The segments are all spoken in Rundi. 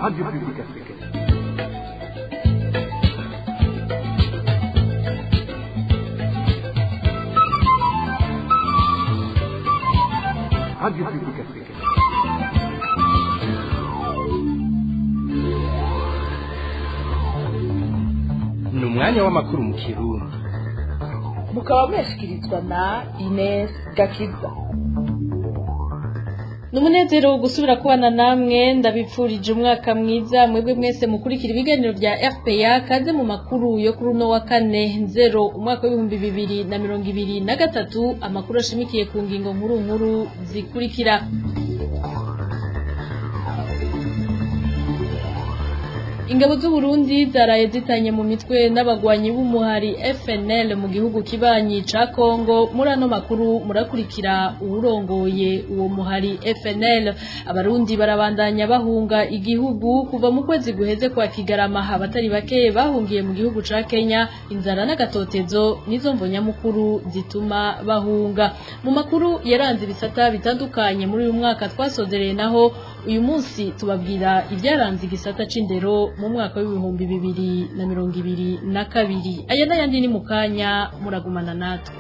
Radio Publique Africaine. Radio Publique Africaine. Ni umwanya w'amakuru mu Kirundi. Mukaba mwashikirizwa na Ines Gakiza. Numunezero wo gusubira kubana namwe, ndabipfurije umwaka mwiza mwebwe mwese mukurikira ibiganiro vya RPA. Kaze mu makuru yo kuri uno wa kane 0 umwaka w'2023, amakuru ashimikiye ku ngingo nkuru nkuru zikurikira. Ingabo z'Uburundi zaraye zitanye mu mitwe n'abagwanyi b'umuhari FNL mu gihugu kibanyi ca Kongo. Muri ano makuru murakurikira uwurongoye uwo muhari FNL. Abarundi barabandanya bahunga igihugu kuva mu kwezi guheze kwa Kigarama, abatari bake bahungiye mu gihugu ca Kenya. Inzara n'agatotezo nizo mvo nyamukuru zituma bahunga. Mu makuru yaranze ibisata bitandukanye muri uyu mwaka twasozereye, naho uyu munsi tubabwira ibyaranze igisata c'indero mu mwaka w'2022. Aya n'ayandi ni mu kanya, muragumana natwe.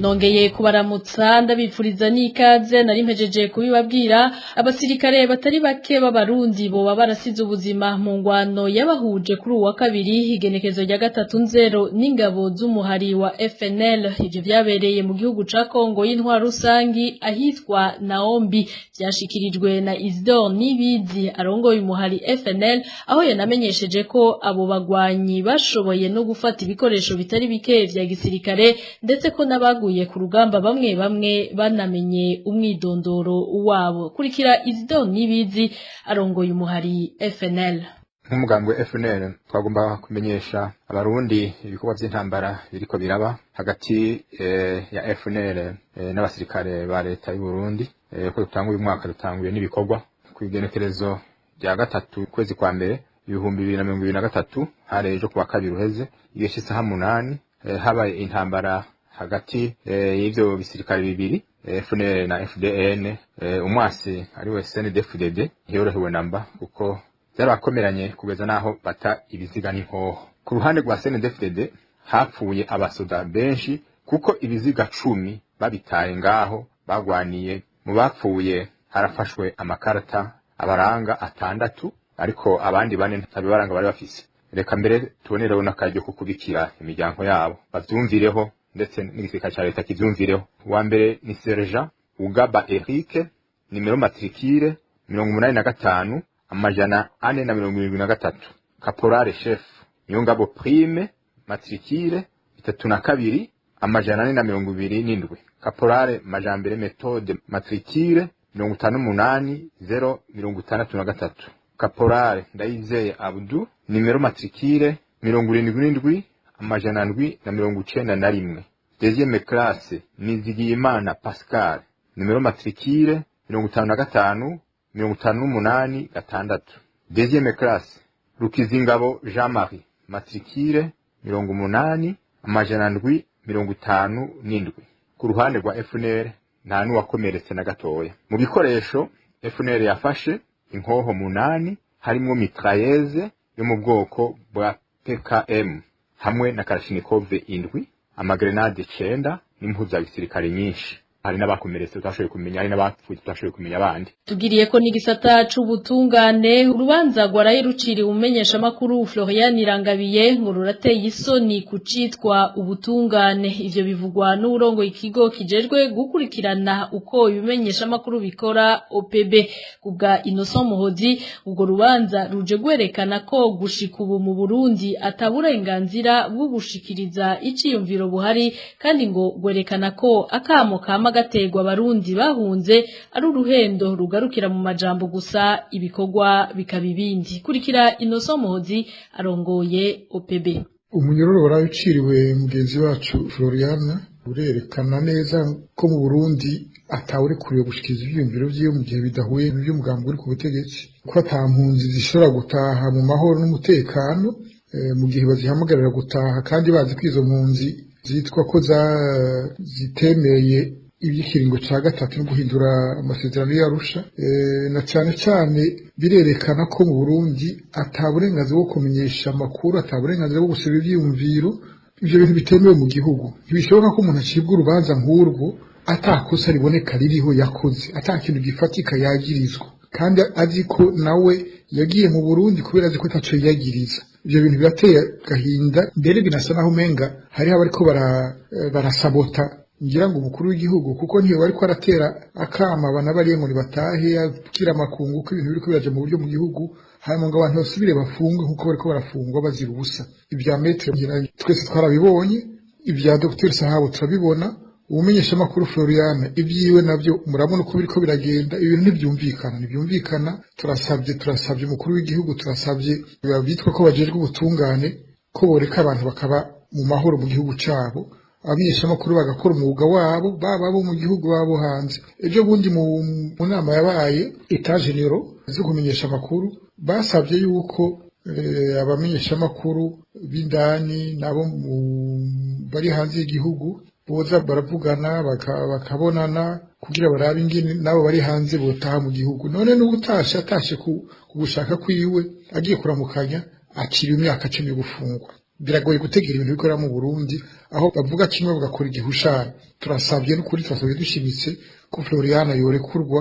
Nongeye kubaramutsa, ndabipfuriza n'ikaze. Nari mpejeje kubibabwira, abasirikare batari bake b'Abarundi boba barasize ubuzima mu ngwano yabahuje kuri uwa kabiri igenekezo rya 30 n'ingabo z'umuhari wa FNL. Ivyo vyabereye mu gihugu ca Kongo y'intwaro rusangi ahitwa Naombi. Vyashikirijwe na Isidore Nibizi arongoye umuhari FNL, aho yanamenyesheje ko abo bagwanyi bashoboye no gufata ibikoresho bitari bike vya gisirikare, ndetse ko n'abaguye ku rugamba bamwe bamwe banamenye umwidondoro wabo. Kurikira Isidore Nibizi arongoye umuhari FNL. Nk'umugambi wa FNL twagomba kumenyesha Abarundi ibikorwa vy'intambara biriko biraba hagati ya FNL n'abasirikare ba leta y'u Burundi. Ko dutanguye umwaka, dutanguye n'ibikorwa kw'igenekerezo rya 3 kwezi kwa mbere 2023, hari ejo kuwa kabiri uheze, igihe c'isaha 8, habaye intambara hagati y'ivyo bisirikare bibiri, FNL na FDN. Umwasi ariwe CNDD-FDD ntiyorohewe namba, kuko byarabakomeranye kugeza naho bata ibiziga n'inkoho. Ku ruhande rwa CNDD-FDD hapfuye abasoda benshi, kuko ibiziga 10 babitaye ngaho bagwaniye. Mu bapfuye harafashwe amakarata abaranga atandatu, ariko abandi bane ntabibaranga bari bafise. Reka mbere tubonereho n'akaryo ko kubikira imiryango yabo bavyumvireho, ndetse n'igisirikare ca leta kivyumvireho. Uwa mbere ni Sergent Ugaba Eric, nimero matricule 85473, Caporal chef Niyongabo Prime, matricule 32 427, Caporal Majambere Methode, matricule 58063, Caporal Ndayizeye Abdu, nimero matricule 77791, deuxième classe Nizigiyimana Pascal, nimero matricule 55 58 6, deuxième classe Rukizingabo Jean-Marie, matricule 80757. Ku ruhande rwa FNL nta n'uwakomeretse na gatoya. Mu bikoresho FNL yafashe inkoho 8, harimwo mitrailleuses yo mu bwoko bwa PKM hamwe na Kalashnikov 7, amagrenade 9 n'impuzu za gisirikare nyinshi. Hari n'abakomeretse tutashoboye kumenya, hari n'abapfuye tutashoboye kumenya abandi. Tugiriye ko n'igisata c'ubutungane, urubanza rwaraye ruciriwe umumenyeshamakuru Florian Irangabiye ngo rurateye isoni kucitwa ubutungane. Ivyo bivugwa n'uwurongoye ikigo kijejwe gukurikirana uko ibimenyeshamakuru bikora, OPB. Kubwa Innocent Muhozi, urwo rubanza ruje rwerekana ko gushika ubu mu Burundi ata burenganzira bwo gushikiriza iciyumviro buhari, kandi ngo rwerekana ko akamo kama gaterwa Abarundi bahunze ari uruhendo rugarukira mu majambo gusa, ibikorwa bikaba ibindi. Kurikira Innocent Muhozi arongoye OPB. Umunyororo waraye uciriwe mugenzi wacu Floriana urerekana neza ko mu Burundi atawurekuriwe gushikiriza ivyiyumviro vyiwe mu gihe bidahuye n'ivy'umugambi uri ku butegetsi, ko ata mpunzi zishobora gutaha mu mahoro n'umutekano mu gihe bazihamagarira gutaha kandi bazi ko izo mpunzi zitwa ko zitemeye iby'ikiringo ca gatatu no guhindura amasezerano y'Arusha, na cane cane birerekana ko mu Burundi ata burenganzira bwo kumenyesha amakuru, ata burenganzira bwo gusaba ivyiyumviro. Ivyo bintu bitemewe mu gihugu. Ntibishoboka ko umuntu acibwa urubanza nk'urwo atakosa riboneka ririho yakoze, ata kintu gifatika yagirizwa, kandi azi ko nawe yagiye mu Burundi kubera azi ko ataco yiyagiriza. Ivyo bintu birateye agahinda, mbere binasa naho umenga hariho abariko barasabota ngira ngo umukuru w'igihugu, kuko ntiyo bariko aratera akama abana bariye ngo nibatahe, abwira amakungu ko ibintu biriko biraja mu buryo mu gihugu, hanyuma ngo abantu basubire bafungwe nkuko bariko barafungwa bazira ubusa. Ibya Maître twese twarabibonye, ibya Dr Sahabo turabibona, ubumenyeshamakuru Floriane ibyiwe navyo murabona uko biriko biragenda. Ibintu ntibyumvikana. Turasabye umukuru w'igihugu, turasabye bitwa ko bajejwe ubutungane ko boreka abantu bakaba mu mahoro mu gihugu cabo, abamenyeshamakuru bagakora umwuga wabo, baba abo mu gihugu babo hanze. Ejo bundi mu nama yabaye Etats Généraux zo kumenyesha amakuru, basabye yuko abamenyeshamakuru b'indani nabo bari hanze y'igihugu boza baravugana, bakabonana kugira barabe ingene nabo bari hanze botaha mu gihugu. None n'ubutashe atashe ku gushaka kwiwe agiye kuramukanya akiri imyaka 10 gufungwa. Biragoye gutegera ibintu bikorera mu Burundi aho bavuga kimwe bagakora igihushana. Turasabye n'ukuri, turasabye dushimitse ko Floriana yorekurwa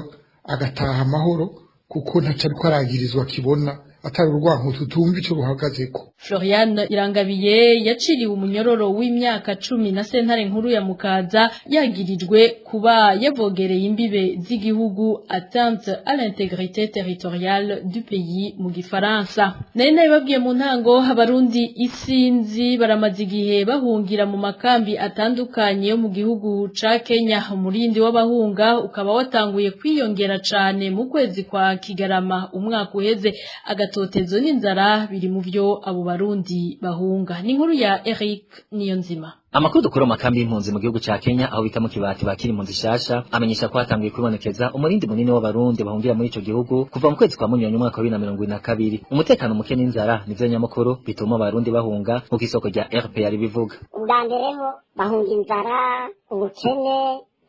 agataha amahoro, kuko ntaco ariko aragirizwa kibona, atari urwanko tutumva ico ruhagazeko. Floriane Irangabiye yaciriwe umunyororo w'imyaka 10 na sentare nkuru ya Mukaza, yagirijwe kuba yavogereye imbibe z'igihugu, atteinte à l'intégrité territoriale du pays mu gifaransa. Nari nabibabwiye mu ntango, abarundi isinzi baramaze igihe bahungira mu makambi atandukanye yo mu gihugu ca Kenya. Umurindi w'abahunga ukaba watanguye kwiyongera cane mu kwezi kwa Kigarama umwaka uheze. Agatotezo n'inzara biri mu vyo abo barundi bahunga. Ni inkuru ya Eric Niyonzima. Amakuru dukura mu makambi y'impunzi mu gihugu ca Kenya, aho bita mu Kibati bakiri impunzi shasha, amenyesha ko hatanguye kwibonekeza umurindi munini w'abarundi bahungira muri ico gihugu kuva mu kwezi kwa Munyonyo umwaka wa 2022. Umutekano muke n'inzara nivyo nyamukuru bituma abarundi bahunga, nk'uko isoko rya RPR bivuga. Ubwa mbere ho bahunga inzara, ubukene,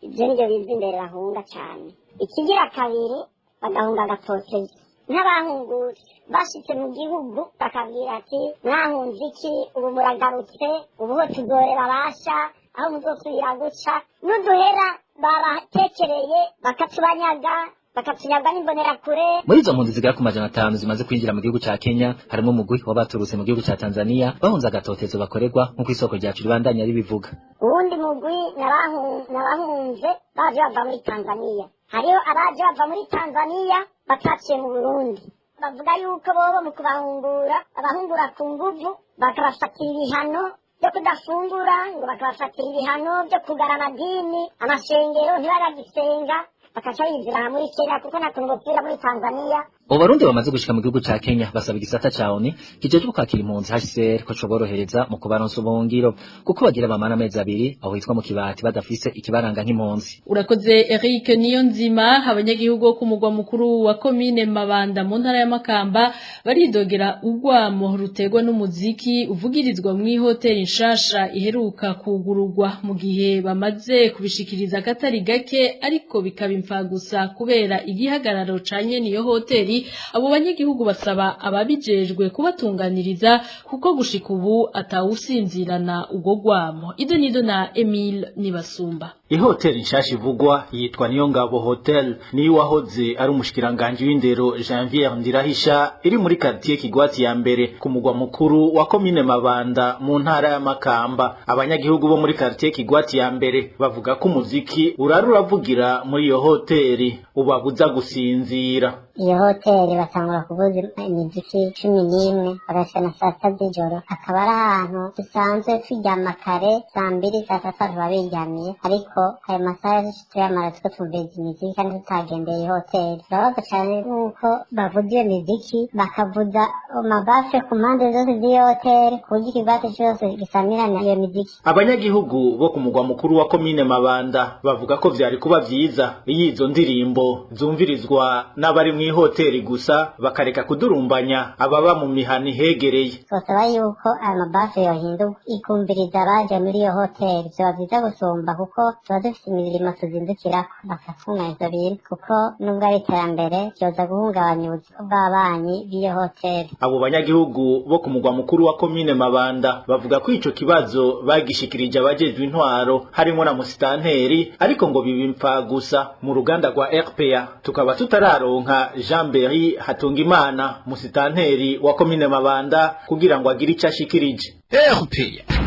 ivyo nivyo biza imbere bahunga cane. Ikigira kabiri bagahunga agatotezo. N'abahungutse bashitse mu gihugu bakabwira ati mwahunze iki, ubu muragarutse, ubu ho tuzorera basha aho muzosubira guca n'uduhera babatekereye, bakatubanyaga, bakatunyaga n'imbonerakure. Muri izo mpunzi zigera ku 500 zimaze kwinjira mu gihugu ca Kenya, harimo umugwi w'abaturutse mu gihugu ca Tanzania bahunze agatotezo bakorerwa, nk'uko isoko ryacu ribandanya ribivuga. Uwundi mugwi n'abahunze baje bava muri Tanzania. Hariho abaje bava muri Tanzania bataciye mu Burundi, bavuga yuko bobo mu kubahungura abahungura ku nguvu, bakabafatira ibihano byo kudafungura, ngo bakabafatira ibihano byo kugara amadini, amashengero ntibaragisenga, bakaca binjira muri Kenya kuko nta kuntu bopfira muri Tanzania. Abo barundi bamaze gushika mu gihugu ca Kenya basaba igisata ca ONU kijejwe kwakira impunzi HCR ko coborohereza mu kubaronsa ubuhungiro, kuko bagira bamara amezi 2 aho hitwa mu Kibati badafise ikibaranga nk'impunzi. Urakoze Eric Niyonzima. Abanyagihugu bo ku mugwa mukuru wa komine Mabanda mu ntara ya Makamba baridogera urwamo rutegwa n'umuziki uvugirizwa mu hoteli nshasha iheruka kugururwa, mu gihe bamaze kubishikiriza akatari gake ariko bikaba imfagusa kubera igihagararo canye niyo hoteli. Abo banyagihugu basaba ababijejwe kubatunganiriza kuko gushika ubu atawusinzirana ubwo rwamo. Ido nido na Emile Nibasumba. Ihoteli nshasha ivugwa yitwa Niyongabo Hotel, niyo wahoze ari umushikiranganje w'indero Janvier Ndirahisha, iri muri quartier Kigwati ya mbere ku mugwa mukuru wa komine Mabanda mu ntara ya Makamba. Abanyagihugu bo muri quartier Kigwati ya mbere bavuga ko umuziki urara uravugira muri iyo hoteli ubabuza gusinzira. Iyo hoteli batangura kuvuza imiziki 11 bagashika saa 6 z'ijoro, akaba ari ahantu dusanzwe turyama kare, saa 2 saa 3 tuba biryamiye, ariko ayo masaha yose tuyamara tuko tumviriza imiziki kandi tutagendeye hoteli. Turabaza cane nuko bavuza iyo miziki, bakavuza amabafe ku mpande zose z'iyo hoteli ku buryo ikigwati cose gisamirana iyo miziki. Abanyagihugu bo ku mugwa mukuru wa komine Mabanda bavuga ko vyari kuba vyiza iyo izo ndirimbo zumvirizwa n'abari mw'ihoteli gusa, bakareka kudurumbanya ababa mu mihana ihegereye. Twosaba yuko ayo mabafe yohinduka ikumviriza abaje muri iyo hoteli, vyoba vyiza gusumba, kuko Tuba dufite imirimo tuzindukirako, bakatunganya ivyo bintu kuko nubwo ari iterambere ryoza guhungabanya ubuzima bw'ababanyi b'iyo hoteli. Abo banyagihugu bo ku mugwa mukuru wa komine Mabanda bavuga ko ico kibazo bagishikirije abajejwe intwaro harimo na musitanteri, ariko ngo bibimfa gusa. Mu ruganda rwa RPA tukaba tutararonka Jean Berry Hatungimana, musitanteri wa komine Mabanda, kugira ngo agire ico ashikirije. RPA.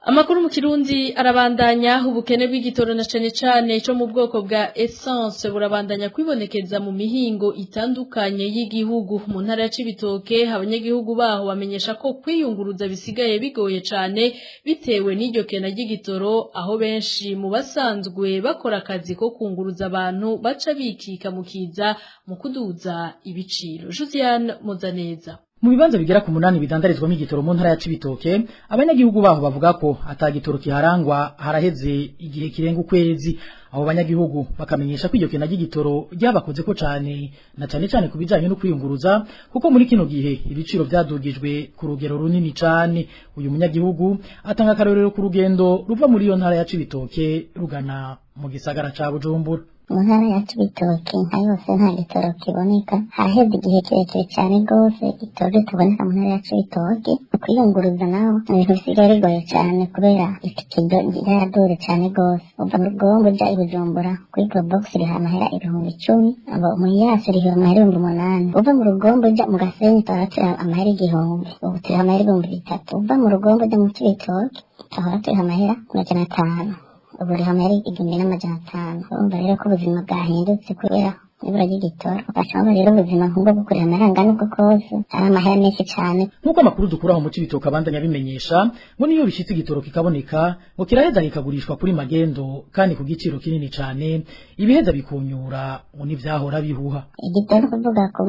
Amakuru mu Kirundi arabandanya. Ubukene bw'igitoro na cane cane cyo mu bwoko bwa essence burabandanya kwibonekeza mu mihingo itandukanye y'igihugu. Mu ntara ya Cibitoke, abanyagihugu baho bamenyesha ko kwiyunguruza bisigaye bigoye cane bitewe n'iryo kena ry'igitoro, aho benshi mu basanzwe bakora akazi ko kunguruza abantu baca bikika mu kiza mu kuduza ibiciro. Josiane Muzaneza. Mu bibanza bigera ku 8 bidandarizwamo igitoro mu ntara ya Cibitoke, abanyagihugu baho bavuga ko atagitoro kiharangwa haraheze igihe kirenga ukwezi. Abo banyagihugu bakamenyesha ko iryo kena ry'igitoro ryabakoze ko cane, na cane cane ku bijanye no kwiyunguruza, kuko muri kino gihe ibiciro vyadugijwe ku rugero runini cane. Uyu munyagihugu atanga akarorero ku rugendo ruva muri iyo ntara ya Cibitoke rugana mu gisagara ca Bujumbura. Mu ntara ya Cibitoke nka yose nta gitoro kiboneka, haraheze igihe kirekire cyane rwose igitoro kitaboneka mu ntara ya Cibitoke. Kwiyunguruza naho ibintu bisigaye bigoye cyane kubera itike ryaraduze cyane rwose. Uva mu Rugombo uja i Bujumbura kuri Probox uriha amahera 10,000, abo muri yacu uriha amahera 8,000. Uva mu Rugombo uja mu Gasenyi twahora turiha amahera 1,000, ubu turiha amahera 3,000. Uva mu Rugombo uja mu Cibitoke twahora turiha amahera 500, ubu uriha amahera 1,500. Urumva rero ko ubuzima bwahindutse kubera ibura ry'igitoro. Ugashobora rero ubuzima nk'ubwo gukorera amahera angana uko kose ari amahera menshi cyane. Nk'uko amakuru dukuraho mu Cibitoke abandanya abimenyesha, ngo niyo bishitse igitoro kikaboneka, ngo kiraheza kikagurishwa kuri magendo kandi ku giciro kinini cane, ibiheza bikunyura ngo n'ivyahora bihuha. Igitoro kuvuga ku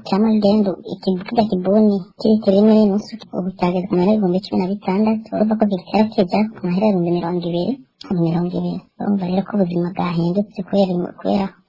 cya magendo, ikibuga kibuni kiri rimwe n'inusu ubu cyageze ku mahera 16,000. Urumva ko gitera kija ku mahera 20,000, 20,000. Urumva rero ko ubuzima bwahindutse kubera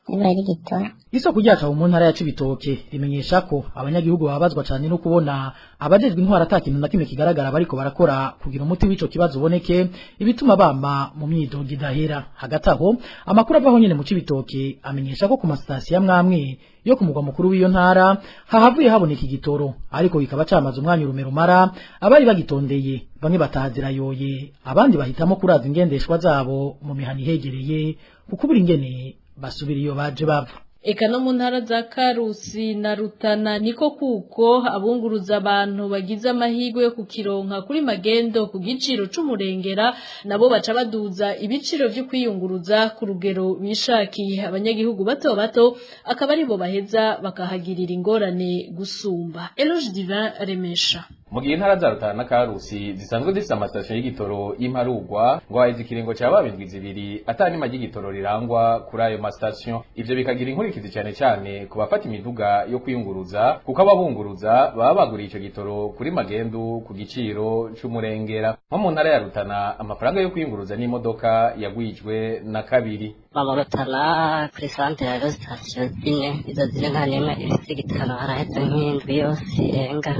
ibura ry'igitoro. Isoko ryacu mu ntara ya Cibitoke rimenyesha ko abanyagihugu babazwa cane no kubona abajejwe intwara ata kintu na kimwe kigaragara bariko barakora kugira umuti w'ico kibazo uboneke, ibituma bama mu myidogo idahera. Hagati aho, amakuru avaho nyene mu Cibitoke amenyesha ko ku masitasiyo amwamwe yo ku mugwa mukuru w'iyo ntara hahavuye haboneka igitoro, ariko kikaba camaze umwanya urumera, abari bagitondeye bamwe batahazirayoye, abandi bahitamo kuraza ingendeshwa zabo mu mihana ihegereye kuko buri ingene basubira iyo baje bava. Eka no mu ntara za Karusi na Rutana niko kuko abunguruza abantu bagize amahirwe yo kukironka kuri magendo ku giciro c'umurengera, nabo baca baduza ibiciro vyo kwiyunguruza ku rugero bishakiye. Abanyagihugu bato bato akaba aribo baheza bakahagirira ingorane gusumba. Eloge Divin Remesha. Mu gihe intara za Rutana na Karusi zisanzwe zifise amasitasiyo y'igitoro y'imparugwa, ngo haheze ikiringo ca ba 2 atanima ry'igitoro rirangwa kuri ayo masitasiyo. Ivyo bikagira inkurikizi cane cane ku bafata imiduga yo kwiyunguruza, kuko ababunguruza baba baguriye ico gitoro kuri magendu ku giciro c'umurengera. Nko mu ntara ya Rutana, amafaranga yo kwiyunguruza n'imodoka yagwijwe na 2. Mu Rutana kuri santere hariho sitasiyo zine, izo zine nta n'imwe ifise igitoro. Haraheze nk'indwi yose irenga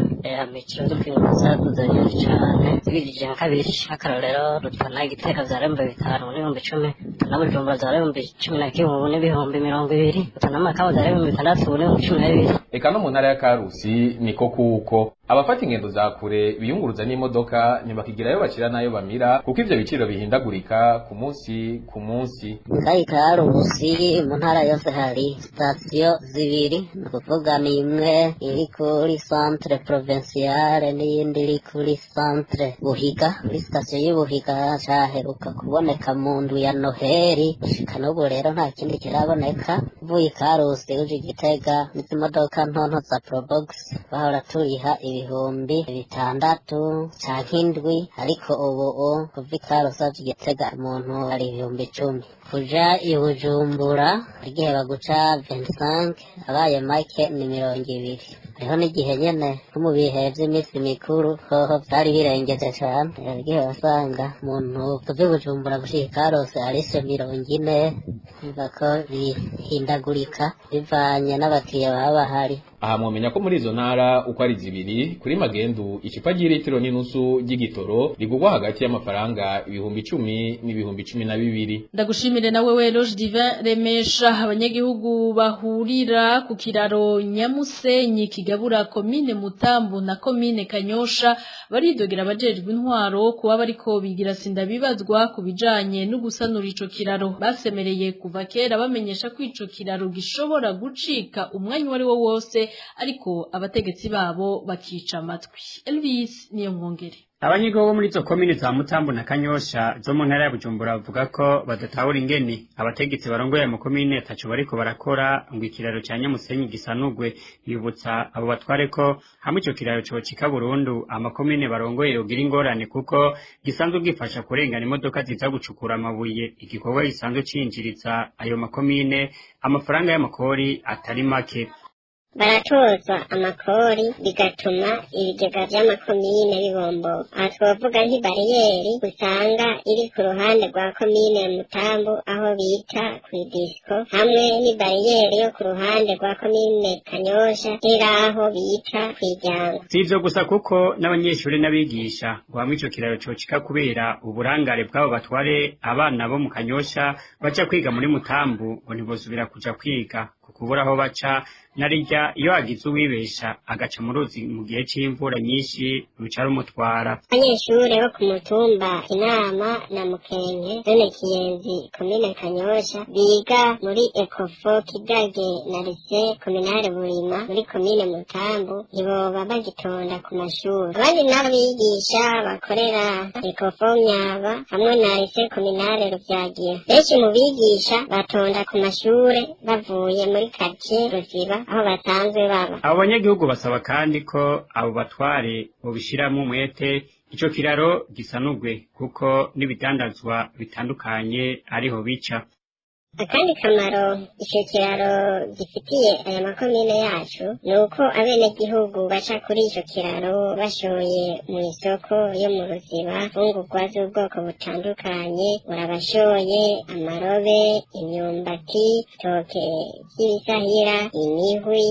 ibiciro vyo kwiyunguruza vyaduze cane, zibirije nka kabiri. Nk'akarorero, Rutana Gitega vyari 5,000 ubu n'10,000, Rutana Bujumbura vyari 11,000 ubu n'20,000, Rutana Makamba vyari 6,000 ubu n'12,000. Eka no mu ntara ya Karusi niko kuko abafata ingendo za kure biyunguruza n'imodoka ntibakigirayo bacira nayo bamira, kuko ivyo biciro bihindagurika ku munsi ku munsi. Ngaha Karusi mu ntara yose hari sitasiyo 2, ni ukuvuga ni imwe iri kuri centre provinciale n'iyindi iri kuri centre Buhiga. Kuri sitasiyo y'Ibuhiga caheruka kuboneka mu ndwi ya Noheri, gushika n'ubu rero nta kindi kiraboneka. Uvuye i Karusi uje i Gitega n'izi modoka ntonto za Probox bahora turiha 6,000 canke 7, ariko ubu kuva i Karusi uja i Gitega umuntu ari 10,000. Kuja i Bujumbura igihe baguca 25, abaye make ni 20. Hariho n'igihe nyene nko mu bihe vy'iminsi mikuru hoho vyari birengeje cane, igihe wasanga umuntu kuva i Bujumbura gushika i Karusi arishe 40. Urumva ko bihindagurika bivanye n'abakiriya baba bahari. Aha mwomenya ko muri izo ntara uko ari zibiri, kuri magendu icupa ry'ilitiro n'inusu ry'igitoro rigurwa hagati y'amafaranga 10,000 n'ibihumbi 12. Ndagushimire na wewe Loge Divin Remesha. Abanyagihugu bahurira ku kiraro Nyamusenyi kigabura komine Mutambu na komine Kanyosha baridogera abajejwe intwaro kuba bariko bigira sindabibazwa ku bijanye no gusanura ico kiraro. Basemereye kuva kera bamenyesha ko ico kiraro gishobora gucika umwanya wari wo wose, ariko abategetsi babo bakica amatwi. Elvis niyo mwongere. Abanyagihugu bo muri izo komine za Mutambu na Kanyosha zo mu ntara ya Bujumbura bavuga ko badatahura ingene abategetsi barongoye ayo makomine ataco bariko barakora ngo ikiraro ca Nyamusenyi gisanurwe. Bibutsa abo batware ko hamwe ico kiraro cocika burundu, amakomine barongoye yogira ingorane, kuko gisanzwe gifasha kurengana imodoka ziza gucukura amabuye, igikorwa gisanzwe cinjiriza ayo makomine amafaranga y'amakori atari make. Baratozwa amakori bigatuma ibigega vy'amakomine bibomboka. Aha twovuga nk'ibariyeri usanga iri ku ruhande rwa komine Mutambu aho bita kw'idisiko, hamwe n'ibariyeri yo ku ruhande rwa komine Kanyosha iri aho bita kw'Iryango. Si ivyo gusa, kuko n'abanyeshuri n'abigisha ngo hamwe ico kiraro cocika kubera uburangare bw'abo batware, abana bo mu Kanyosha baja kwiga muri Mutambu ngo ntibosubira kuja kwiga kubura aho baca, narirya iyo hagize uwibesha agaca mu ruzi mu gihe c'imvura nyinshi ruca rumutwara. Abanyeshure bo ku mutumba Inama na Mukenke, zone Kiyenzi, komine Kanyosha, biga muri Ekofo Kidage na Lycée Communale Burima muri komine Mutambu ntiboba bagitonda ku mashuri. Abandi n'abigisha bakorera Ekofo Myaba hamwe na Lycée Communale Ruvyagira. Benshi mu bigisha batonda ku mashure bavuye muri quartier Ruziba aho basanzwe baba. Abo banyagihugu basaba kandi ko abo batware bobishiramwo umwete ico kiraro gisanurwe, kuko n'ibidandazwa bitandukanye ariho bica. Akandi kamaro ico kiraro gifitiye aya makomine yacu ni uko abenegihugu baca kuri ico kiraro bashoye mu isoko yo mu Ruziba imfungurwa z'ubwoko butandukanye, urabashoye amarobe, imyumbati, ibitoke vy'ibisahira, imihwi,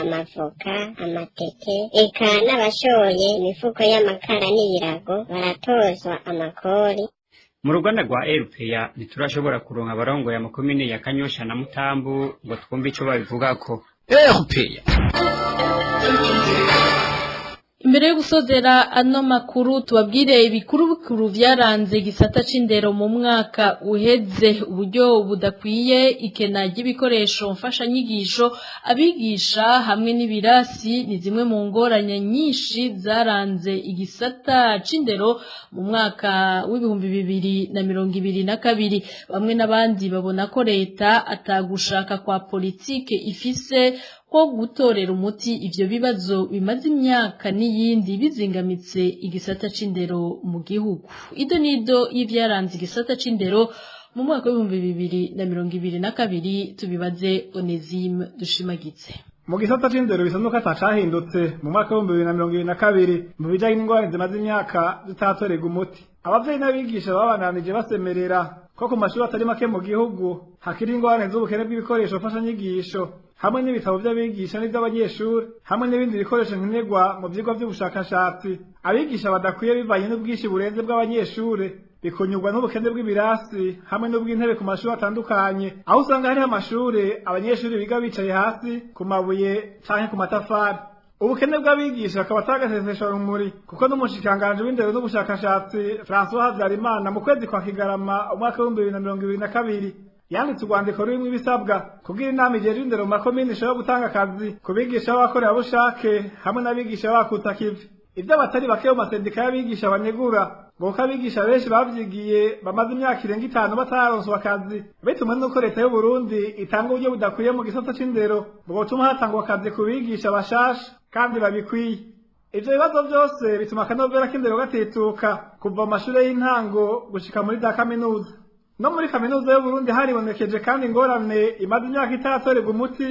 amavoka, amateke, eka n'abashoye imifuko y'amakara n'ibirago baratozwa amakori. Mu ruganda rwa RPA ntiturashobora kuronka abarongoye amakomine ya Kanyosha na Mutambu ngo twumve ico babivugako. RPA. Imbere yo gusozera ano makuru, tubabwire ibikuru bikuru vyaranze igisata c'indero mu mwaka uheze: uburyo budakwiye, ikena ry'ibikoresho mfashanyigisho, abigisha hamwe n'ibirasi ni zimwe mu ngorane nyinshi zaranze igisata c'indero mu mwaka w'2022. Bamwe n'abandi babona ko leta atagushaka kwa politike ifise ko gutorera umuti ivyo bibazo bimaze imyaka n'iyindi bizingamitse igisata c'indero mu gihugu. Ido nido y'ivyaranze igisata c'indero mu mwaka w'2022 tubibaze Onesime Dushimagitse. Mu gisata c'indero bisa nuko atacahindutse mu mwaka w'2022 mu bijanye n'ingorane zimaze imyaka zitaratorerwa umuti. Abavyeyi n'abigisha babandanije basemerera ko ku mashuri atari make mu gihugu hakiri ingorane z'ubukene bw'ibikoresho mfashanyigisho hamwe n'ibitabo by'abigisha n'iby'abanyeshuri hamwe n'ibindi bikoresho nkenerwa mu vyigwa by'ubushakashatsi. Abigisha badakwiye bivanye n'ubwinshi burenze bw'abanyeshuri bikunyurwa n'ubukene bw'ibirasi hamwe n'ubw'intebe ku mashuri atandukanye, aho usanga hariho amashuri abanyeshuri biga bicaye hasi ku mabuye canke ku matafari. Ubukene bw'abigisha akaba atagasesesha rumuri, kuko n'umushikiranganji w'indero n'ubushakashatsi François Habyarimana mu kwezi kwa Kigarama umwaka w'2022 yanditse urwandiko rurimwo ibisabwa kugira inama ijejwe indero mu makomine ishobora gutanga akazi ku bigisha b'abakorerabushake hamwe n'abigisha b'abakuta kivi. Ivyo abatari bake mu masendika y'abigisha banegura ngo kuko abigisha benshi bavyigiye bamaze imyaka irenga 5 batararonswa akazi, bitumwe n'uko leta y'u Burundi itanga uburyo budakwiye mu gisata c'indero bwotuma hatangwa akazi ku bigisha bashasha kandi babikwiye. Ivyo bibazo vyose bituma akanovera k'indero gatituka kuva mu mashure y'intango gushika muri za kaminuza. No muri kaminuza y'u Burundi haribonekeje kandi ingorane imaze imyaka itaratorerwa umuti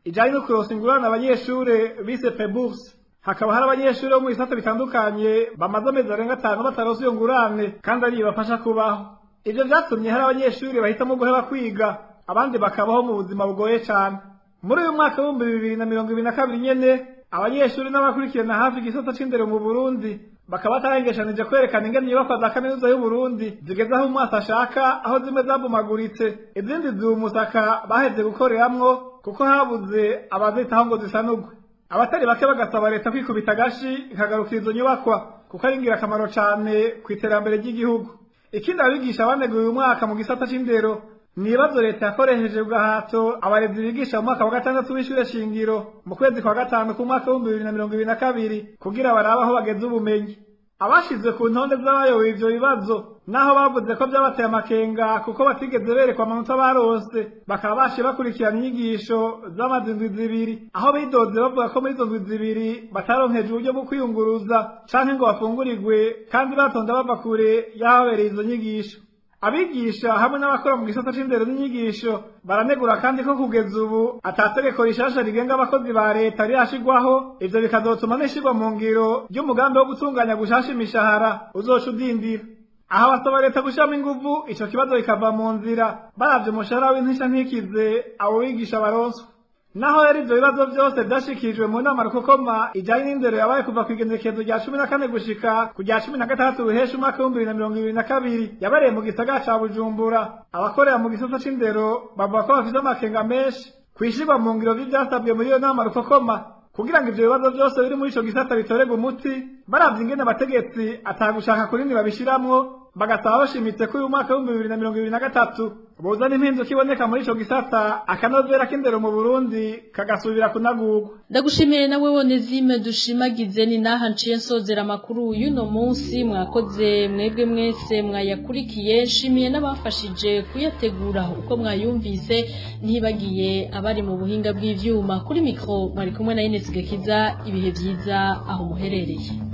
ijanye no kuronsa ingurane abanyeshure bise prebourse. Hakaba hari abanyeshure bo mu bisata bitandukanye bamaze amezi arenga 5 bataronse iyo ngurane kandi ari ibafasha kubaho. Ivyo vyatumye hari abanyeshure bahitamwo guheba kwiga, abandi bakabaho mu buzima bugoye cane. Muri uyu mwaka w'2022 nyene, abanyeshuri n'abakurikirana hafi igisata c'indero mu Burundi bakaba batarengeshanije kwerekana ingene inyubakwa za kaminuza y'u Burundi zigeze aho umwasi ashaka, aho zimwe zabomaguritse, izindi ziwumusaka baheze gukoreramwo kuko habuze abazitaho ngo zisanurwe. Abatari bake bagasaba leta kwikubita agashi ikagarukira izo nyubakwa kuko ari ingirakamaro cane ku iterambere ry'igihugu. Ikindi abigisha baneguye uyu mwaka mu gisata c'indero ni ibibazo leta yakoresheje gahato abarezi bigisha mu mwaka wa gatandatu w'ishure shingiro mu kwezi kwa gatanu k'umwaka w'2022 kugira barabe aho bageze ubumenyi. Abashizwe ku ntonde z'abayoboye ivyo bibazo naho bavuze ko vyabateye amakenga kuko batigeze berekwa amanota baronse, bakaba bashiye bakurikirana inyigisho z'amaze indwi zibiri, aho bidoze bavuga ko muri izo ndwi zibiri bataronkejwe uburyo bwo kwiyunguruza canke ngo bafungurirwe, kandi batonda bava kure y'ahabereye izo nyigisho. Abigisha hamwe n'abakora mu gisata c'indero n'inyigisho baranegura kandi ko kugeza ubu atategeko rishasha rigenga abakozi ba leta rirashirwaho, ivyo bikazotuma n'ishirwa mu ngiro ry'umugambi wo gutunganya gushasha imishahara uzoca udindira. Aho basaba leta gushiramo inguvu ico kibazo kikava mu nzira, baravye umushahara w'intisha ntikize abo bigisha baronswa. Naho rero ivyo bibazo vyose vyashikirijwe mu nama rukokoma ijanye n'indero yabaye kuva kw'igenekerezo rya 14 gushika ku rya 16 ruhesha umwaka w'2022 yabereye mu gisagara ca Bujumbura, abakorera mu gisata c'indero bavuga ko bafise amakenga menshi kwishirwa mu ngiro vy'ivyasabwe muri iyo nama rukokoma kugira ngo ivyo bibazo vyose biri muri ico gisata bitorerwe umuti. Baravye ingene abategetsi atagushaka kurindi babishiramwo, bagasaba bashimitse ko uyu mwaka w'2023 bozana impinduka iboneka muri ico gisata, akanovera k'indero mu Burundi kagasubira kunagurwa. Ndagushimiye nawe Onezime Dushimagize. Ni naha nciye nsozera amakuru y'uno munsi. Mwakoze mwebwe mwese mwayakurikiye, nshimiye n'abafashije kuyategura uko mwayumvise, ntibagiye abari mu buhinga bw'ivyuma. Kuri mikro mwari kumwe na Ines Gakiza. Ibihe vyiza aho muherereye.